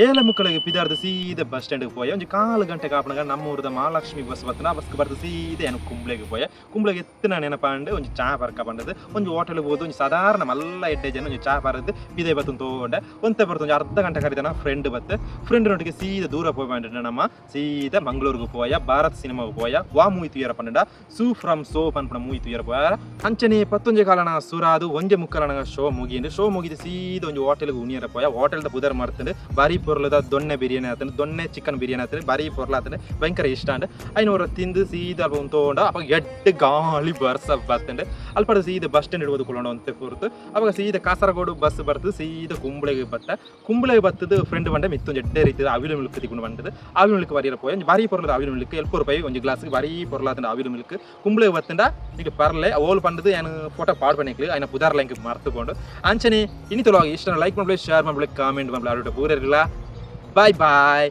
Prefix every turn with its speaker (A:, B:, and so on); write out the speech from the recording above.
A: ಏಲ ಮುಕ್ಕಳಿಗೆ ಪಿದಾರ್ದು ಸೀದ ಬಸ್ ಸ್ಟ್ಯಾಂಡ್ಗೆ ಪೋಯೆ. ಒಂಜಿ ಕಾಲು ಗಂಟೆ ಕಾಪಣಗ ನಮ್ಮೂರದ ಮಹಾಲಕ್ಷ್ಮಿ ಬಸ್ ಬತ್ತನ. ಬಸ್ ಬರ್ದು ಸೀದ ಏನು ಕುಂಬ್ಳೆಗೆ ಪೋಯೆ. ಕುಂಬ್ಳೆಗೆ ಎತ್ತಿನ ನೆನಪಾಂಡ್ ಒಂಜಿ ಚಾ ಪರ್ಕ ಪಂಡದು. ಒಂಜಿ ಹೋಟೆಲ್ಗೆ ಹೋದು ಒಂಜಿ ಸಾಧಾರಣ ಮಲ್ಲ ಎಡ್ಡೆ ಜನ ಒಂಜಿ ಚಾ ಪರದು ಪಿದೈ ಬತ್ತು ತೋಂಡೆ. ಒಂತೆ ಬರ್ದು ಒಂಜಿ ಅರ್ಧ ಗಂಟೆ ಕರಿದನ ಫ್ರೆಂಡ್ ಬತ್ತು. ಫ್ರೆಂಡ್ ನೊಟ್ಟಿಗೆ ಸೀದ ದೂರ ಪೋಯ್ ಪಂಡ ನಮ್ಮ ಸೀದ ಮಂಗಳೂರಿಗೆ ಪೋಯ, ಭಾರತ್ ಸಿನಿಮಾಗೆ ಪೋಯ. ವಾ ಮೂವಿ ತುಯರ ಪಂಡ ಸೂ ಫ್ರಮ್ ಸೋ ಪನ್ಪುನ ಮೂವಿ ತುಯರ ಪೋಯ. ಅಂಚನೆ ಪತ್ತೊಂಜೆ ಕಾಲನ ಸುರಾದು ಒಂಜೆ ಮುಕ್ಕಲನ ಶೋ ಮುಗಿಂಡು. ಶೋ ಮುಗಿದು ಸೀದ ಒಂಜಿ ಹೋಟೆಲ್ಗೆ ಉನಿಯರ ಪೋಯ. ಹೋಟೆಲ್ದ ಪುದರ್ ಮರ್ತಂಡು. ಬಾರಿ ಪೊರ್ಲದ ದೊಣ್ಣೆ ಬಿರಿಯಾನಿ ಆತಂಡು, ದೊಣ್ಣೆ ಚಿಕನ್ ಬಿರಿಯಾನಿ ಆತಂಡು. ಬಾರಿ ಪೊರ್ಲ ಆತಂಡು, ಭಯಂಕರ ಇಷ್ಟ ಅಂಡ್. ಐನೂರ ತಿಂದು ಸೀದ ಅಲ್ಪ ತೋಂಡ. ಅವಾಗ ಎಡ್ಡೆ ಗಾಳಿ ಬರ್ಸ ಬತ್ತಂಡು. ಅಲ್ಪ ಸೀದ ಬಸ್ ಸ್ಟ್ಯಾಂಡ್ ಇಡ್ಬೋದು ಕುಳ್ಳೋಣ ಅಂತ ಪೊರ್ತು. ಅವಾಗ ಸೀದ ಕಾಸರಗೋಡು ಬಸ್ ಬರ್ತದೆ. ಸೀದ ಕುಂಬಳೆಗೆ ಬತ್ತ. ಕುಂಬಳೆಗೆ ಬತ್ತದು ಫ್ರೆಂಡ್ ಬಂಡೆ ಮಿತ್ತೊಂದು ಎಡ್ಡೆ ರೀತಿದ ಅವಿಲು ಮಿಲ್ಕ್ ತಿಕೊಂಡು ಬಂದದ್ದು. ಅವಿಲು ಮಿಲ್ಕ್ ಬಾರಿ ಪೋಯ. ಒಂಜಿ ಬಾರಿ ಪೊರ್ಲದ ಅವಿಲು ಮಿಲ್ಕ್, 70 ರೂಪಾಯಿ ಒಂಜಿ ಗ್ಲಾಸ್. ಬಾರಿ ಪೊರ್ಲಾತಂಡ ಅವಿಲು ಮಿಲ್ಕ್. ಕುಂಬಳೆಗೆ ಬತ್ತಂಡ ಈಗ ಪರ್ಲೆ ಓಲ್ ಪಂಡದು ಏನು ಫೋಟೋ ಪಾಡ್ ಪಣಿಕ್ಲು ಐನ ಪುದಾರ್ಲ ಇಂಕ್ ಮರ್ತುಕೊಂಡು. ಅಂಚನೆ ಇನಿ ತೊಲವಾಗಿ ಇಷ್ಟ ಲೈಕ್ ಮಾಡ್ಲಿ, ಶೇರ್ ಮಾಡ್ಲಿ, ಕಾಮೆಂಟ್ ಮಾಡ್ಲಿ. ಆಡೋಟ ಪೂರೆರ್ಲ ಬಾಯ್ ಬಾಯ್.